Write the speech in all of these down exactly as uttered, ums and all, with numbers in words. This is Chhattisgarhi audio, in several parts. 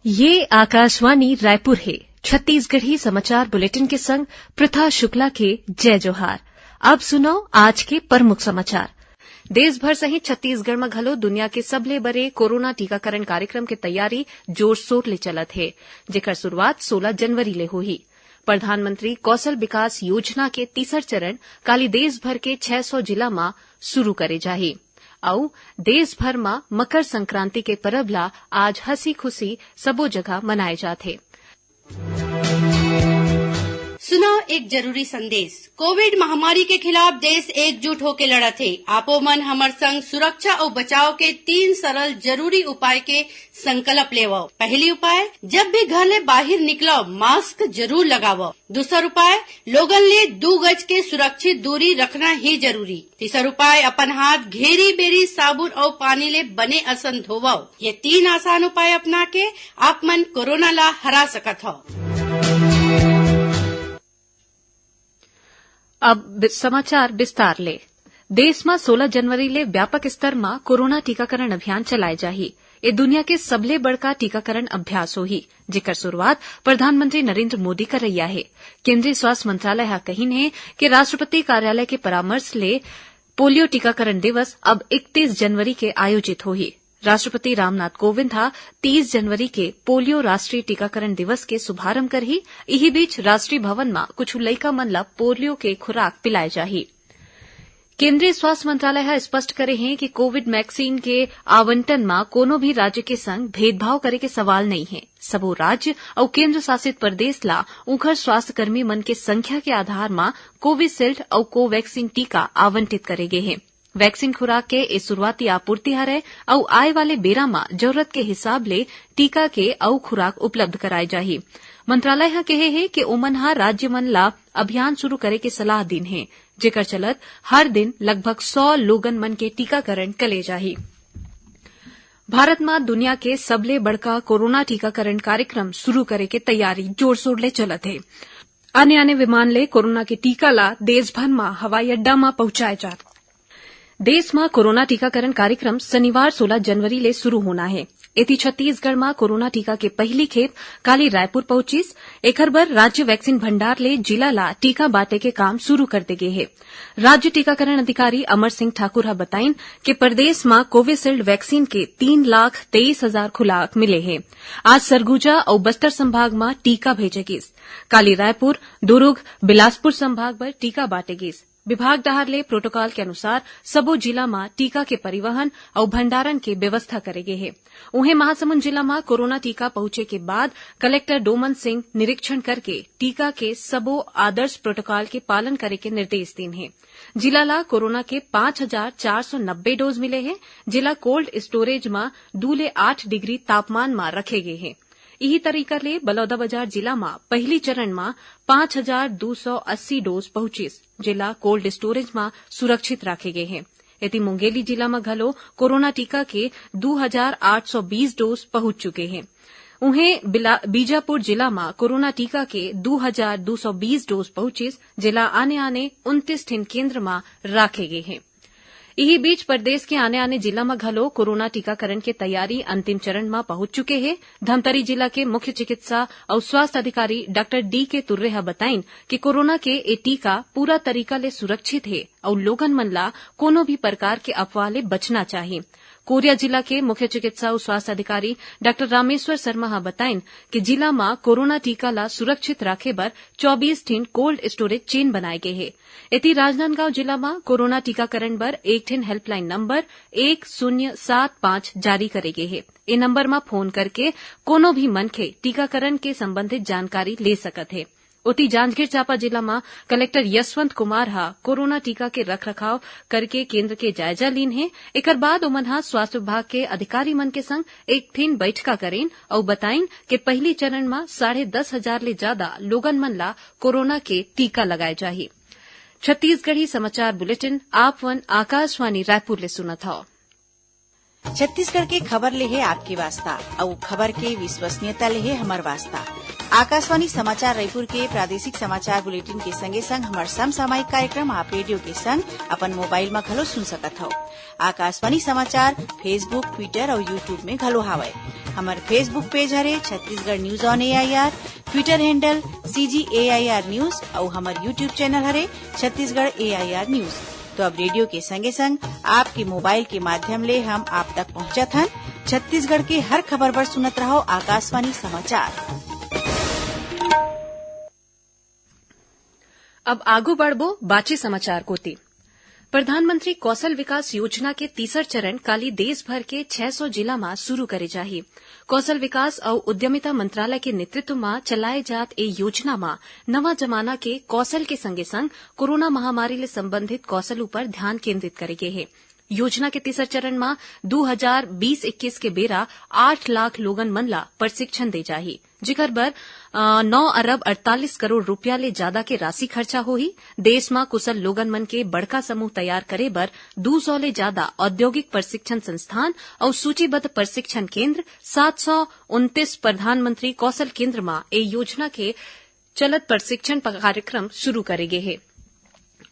ये आकाशवाणी रायपुर हे। छत्तीसगढ़ी समाचार बुलेटिन के संग प्रथा शुक्ला के जय जोहार। अब सुनव आज के प्रमुख समाचार। देश भर सहित छत्तीसगढ़ म घलो दुनिया के सबले बड़े कोरोना टीकाकरण कार्यक्रम के तैयारी जोर-शोर ले चलत हे, जेकर शुरुआत सोला जनवरी ले होही। प्रधानमंत्री कौशल विकास योजना के तीसर चरण काली देश भर के छह सौ जिला म शुरू करे जाही। अउ देश भर म मकर संक्रांति के परब ला आज हंसी-खुशी सबो जगह मनाए जात हे। सुनव एक जरूरी संदेश। कोविड महामारी के खिलाफ देश एकजुट होके लड़त हे। आपो मन हमर संग सुरक्षा अउ बचाव के तीन सरल जरूरी उपाय के संकल्प लेवव। पहली उपाय, जब भी घर ले बाहिर निकलव, मास्क जरूर लगावव। दूसर उपाय, लोगन ले दू गज के सुरक्षित दूरी रखना ही जरूरी। तीसर उपाय, अपन हाथ घेरी बेरी साबुन अउ पानी ले बने असन धोवव। ये तीन आसान उपाय अपना के आप मन कोरोना ला हरा सकत हव। अब बि-, समाचार विस्तार ले। देश म सोला जनवरी ले व्यापक स्तर म कोरोना टीकाकरण अभियान चलाए जाही। ए दुनिया के सबले बड़का टीकाकरण अभ्यास होही, जेकर शुरुआत प्रधानमंत्री नरेंद्र मोदी करइया हे। केंद्रीय स्वास्थ्य मंत्रालय ह कहिन हे कि राष्ट्रपति कार्यालय के परामर्श ले पोलियो टीकाकरण दिवस अब इकतीस जनवरी के आयोजित होही। राष्ट्रपति रामनाथ कोविंद ह तीस जनवरी के पोलियो राष्ट्रीय टीकाकरण दिवस के शुभारंभ करही। इही बीच राष्ट्रीय भवन म कुछ लइका मन ल पोलियो के खुराक पिलाए जाही। केंद्रीय स्वास्थ्य मंत्रालय ह स्पष्ट करे हे कि कोविड वैक्सीन के आवंटन म कोनो भी राज्य के संग भेदभाव करे के सवाल नइ हे। सबो राज्य अउ केंद्र शासित प्रदेश ला उंखर स्वास्थ्यकर्मी मन के संख्या के आधार म कोविशील्ड अउ कोवैक्सीन टीका आवंटित करे गे हे। वैक्सीन खुराक के ए शुरुआती आपूर्ति हरय अउ आए वाले बेरा म जरूरत के हिसाब ले टीका के अउ खुराक उपलब्ध कराए जाही। मंत्रालय ह केहे हे कि ओमन ह राज्य मन ला अभियान शुरू करे के सलाह दीन हे, जेकर चलत हर दिन लगभग सौ लोगन मन के टीकाकरण करे जाही। भारत म दुनिया के सबले बड़का कोरोना टीकाकरण कार्यक्रम शुरू करे के तैयारी जोर-शोर ले चलत हे। आने-आने विमान ले कोरोना के टीका ला देश भर म हवाई अड्डा म पहुंचाए जात। देश म कोरोना टीकाकरण कार्यक्रम शनिवार सोला जनवरी ले शुरू होना हे। एती छत्तीसगढ़ म कोरोना टीका के पहिली खेप काली रायपुर पहुंचिस। एखर बर राज्य वैक्सीन भंडार ले जिला ला टीका बांटे के काम शुरू कर दे गे हे। राज्य टीकाकरण अधिकारी अमर सिंह ठाकुर ह बताइन कि प्रदेश म कोविशील्ड वैक्सीन के तीन लाख तेईस हजार खुराक मिले हे। आज सरगुजा अउ बस्तर संभाग म टीका भेजे गिस। काली रायपुर, दुरूग, बिलासपुर संभाग बर टीका बांटे गिस। विभाग डहार ले प्रोटोकॉल के अनुसार सबो जिला म टीका के परिवहन अउ भंडारण के व्यवस्था करे गे हे। उहें, महासमुंद जिला म कोरोना टीका पहुंचे के बाद कलेक्टर डोमन सिंह निरीक्षण करके टीका के सबो आदर्श प्रोटोकॉल के पालन करे के निर्देश दीन हे। जिला ला कोरोना के पाँच हजार चार सौ नब्बे डोज मिले हे, जेला कोल्ड स्टोरेज म दू ले आठ डिग्री तापमान म रखे गे हे। इही तरीका ले बलौदाबाजार जिला म पहिली चरण म पाँच हजार दू सौ अस्सी डोज पहुंचिस, जेला कोल्ड स्टोरेज म सुरक्षित राखे गे हे। एती मुंगेली जिला म घलो कोरोना टीका के दू हजार आठ सौ बीस डोज पहुंच चुके हे। उहें, बिला-, बीजापुर जिला म कोरोना टीका के दू हजार दू सौ बीस डोज पहुंचिस, जेला आने-आने उनतीस ठिन केंद्र म राखे गे हे। इही बीच, प्रदेश के आने-आने जिला म घलो कोरोना टीकाकरण के तैयारी अंतिम चरण म पहुंच चुके हे। धमतरी जिला के मुख्य चिकित्सा अउ स्वास्थ्य अधिकारी डॉक्टर डी के तुर्रे ह बताइन कि कोरोना के ए टीका पूरा तरीका ले सुरक्षित हे अउ लोगन मन ला कोनो भी प्रकार के अफवाह ले बचना चाही। कोरिया जिला के मुख्य चिकित्सा अउ स्वास्थ्य अधिकारी डॉक्टर रामेश्वर शर्मा ह बताइन कि जिला म कोरोना टीका ला सुरक्षित राखे बर चौबीस ठिन कोल्ड स्टोरेज चेन बनाए गे हे। एती राजनांदगांव जिला म कोरोना टीकाकरण बर एक ठिन हेल्पलाइन नंबर एक शून्य सात पाँच जारी करे गे हे। ए नंबर म फोन करके कोनो भी मनखे टीकाकरण के संबंधित जानकारी ले सकत हे। ओती जांजगीर चांपा जिला म कलेक्टर यशवंत कुमार ह कोरोना टीका के रखरखाव करके केंद्र के जायजा लीन हे। एकर बाद ओमन ह स्वास्थ्य विभाग के अधिकारी मन के संग एक ठिन बैठका करेन अउ बताइन के पहिली चरण म साढ़े दस हजार ले जादा लोगन मन ला कोरोना के टीका लगाए जाही। छत्तीसगढ़ी समाचार बुलेटिन आप मन आकाशवाणी रायपुर ले सुनत हव। छत्तीसगढ़ के खबर ले हे आपके वास्ता, अउ खबर के विश्वसनीयता ले हे हमर वास्ता। आकाशवाणी समाचार रायपुर के प्रादेशिक समाचार बुलेटिन के संगे संग हमर समसामयिक कार्यक्रम आप रेडियो के संग अपन मोबाइल म घलो सुन सकत हव। आकाशवाणी समाचार Facebook, Twitter अउ YouTube में घलो हावय। हमर Facebook पेज हरे Chhattisgarh news on AIR, Twitter handle CG AIR news अउ हमर YouTube चैनल हरे छत्तीसगढ़ एआईआर न्यूज। तो अब रेडियो के संगे संग आपके मोबाइल के माध्यम ले हम आप तक पहुंचत हन। छत्तीसगढ़ के हर खबर बर सुनत रहव आकाशवाणी समाचार। अब आगू बढ़बो बाचे समाचार कोति। प्रधानमंत्री कौशल विकास योजना के तीसर चरण काली देश भर के छह सौ जिला म शुरू करे जाही। कौशल विकास अउ उद्यमिता मंत्रालय के नेतृत्व म चलाए जात ए योजना म नवा जमाना के कौशल के संगे संग कोरोना महामारी ले संबंधित कौशल उपर ध्यान केंद्रित करे गे हे। योजना के तीसर चरण म दू हजार बीस इक्कीस के बेरा आठ लाख लोगन मन ला प्रशिक्षण दे जाही, जेकर बर, अ, नौ अरब अड़तालीस करोड़ रुपया ले जादा के राशि खर्चा होही। देश म कुशल लोगन मन के बड़का समूह तैयार करे बर दू सौ ले जादा औद्योगिक प्रशिक्षण संस्थान अउ सूचीबद्ध प्रशिक्षण केंद्र, सात सौ उनतीस प्रधानमंत्री कौशल केंद्र म ए योजना के चलत प्रशिक्षण प-, कार्यक्रम शुरू करे गे हे।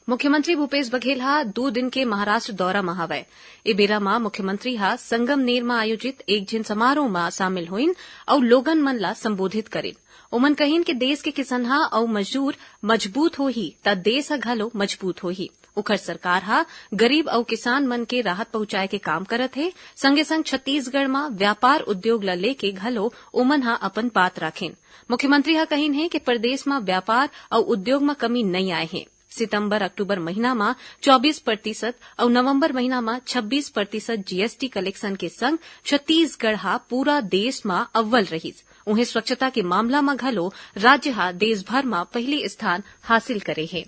मुख्यमंत्री भूपेश बघेल ह दू दिन के महाराष्ट्र दौरा म हवय। ए बेरा म मुख्यमंत्री ह संगमनेर म आयोजित एक झिन समारोह म शामिल होइन अउ लोगन मन ला संबोधित करिन। ओमन कहिन कि देश के किसनहा अउ मजदूर मजबूत होही, त देश ह घलो मजबूत होही। उखर सरकार ह गरीब अउ किसान मन के राहत पहुंचाए के काम करत हे, संगे संग छत्तीसगढ़ म व्यापार उद्योग ल लेके घलो ओमन ह अपन बात राखिन। मुख्यमंत्री ह कहिन हे कि प्रदेश म व्यापार अउ उद्योग म कमी नइ आए हे। सितंबर अक्टूबर महीना म चौबीस प्रतिशत अउ नवंबर महीना म छब्बीस प्रतिशत जीएसटी कलेक्शन के संग छत्तीसगढ़ ह पूरा देश म अव्वल रहिस। उहें, स्वच्छता के मामला म घलो राज्य ह देश भर म पहिली स्थान हासिल करे हे।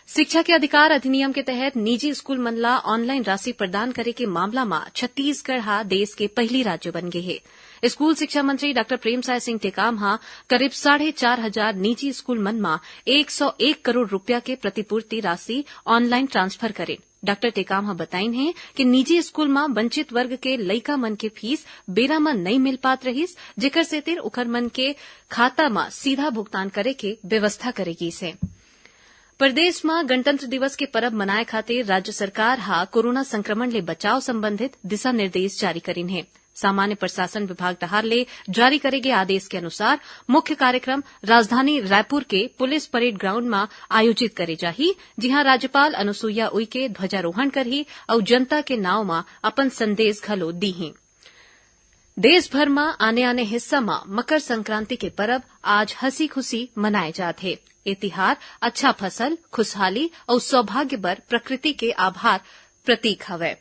शिक्षा के अधिकार अधिनियम के तहत निजी स्कूल मन ला ऑनलाइन राशि प्रदान करे के मामला म छत्तीसगढ़ ह देश के पहिली राज्य बन गे हे। स्कूल शिक्षा मंत्री डॉक्टर प्रेमसाय सिंह टेकाम ह करीब साढ़े चार हजार निजी स्कूल मन म एक सौ एक करोड़ रुपया के प्रतिपूर्ति राशि ऑनलाइन ट्रांसफर करिन। डॉक्टर टेकाम ह बताइन हे कि निजी स्कूल म वंचित वर्ग के लइका मन के फीस बेरा म नइ मिल पात रहिस, जेकर सेतिर उखर मन के खाता म सीधा भुगतान करे के व्यवस्था करे गीस हे। प्रदेश म गणतंत्र दिवस के परब मनाए खातिर राज्य सरकार ह कोरोना संक्रमण ले बचाव संबंधित दिशा निर्देश जारी करिन हे। सामान्य प्रशासन विभाग डहार ले जारी करे गे आदेश के अनुसार मुख्य कार्यक्रम राजधानी रायपुर के पुलिस परेड ग्राउंड म आयोजित करे जाही, जिहां राज्यपाल अनुसुईया उइके ध्वजारोहण करही अउ जनता के नांव म अपन संदेश घलो दीही। देश भर म आने-आने हिस्सा म मकर संक्रांति के परब आज हंसी-खुशी मनाए जात हे। ए तिहार अच्छा फसल, खुशहाली अउ सौभाग्य बर प्रकृति के आभार प्रतीक हवय।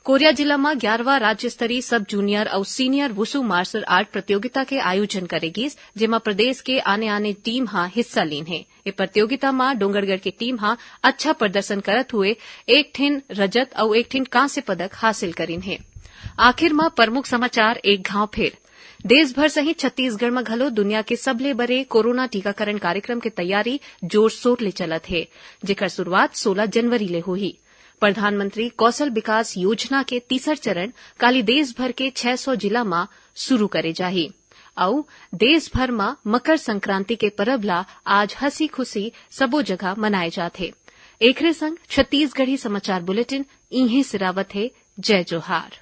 कोरिया जिला म ग्यारहवां राज्य स्तरीय सब जूनियर अउ सीनियर वुशु मार्शल आर्ट प्रतियोगिता के आयोजन करे गीस, जेमा प्रदेश के आने-आने टीम ह हिस्सा लीन हे। ए प्रतियोगिता म डोंगरगढ़ के टीम ह अच्छा प्रदर्शन करत हुए एक ठिन रजत अउ एक ठिन कांस्य पदक हासिल करिन हे। आखिर म प्रमुख समाचार एक घांव फेर। देश भर सहित छत्तीसगढ़ म घलो दुनिया के सबले बड़े कोरोना टीकाकरण कार्यक्रम के तैयारी जोर-शोर ले चलत हे, जेकर शुरुआत सोला जनवरी ले होही। प्रधानमंत्री कौशल विकास योजना के तीसर चरण काली देश भर के छह सौ जिला म शुरू करे जाही। अउ देश भर म मकर संक्रांति के परब ला आज हंसी-खुशी सबो जगह मनाए जात हे। एकरे संग छत्तीसगढ़ी समाचार बुलेटिन इहें सिरावत हे। जय जोहार।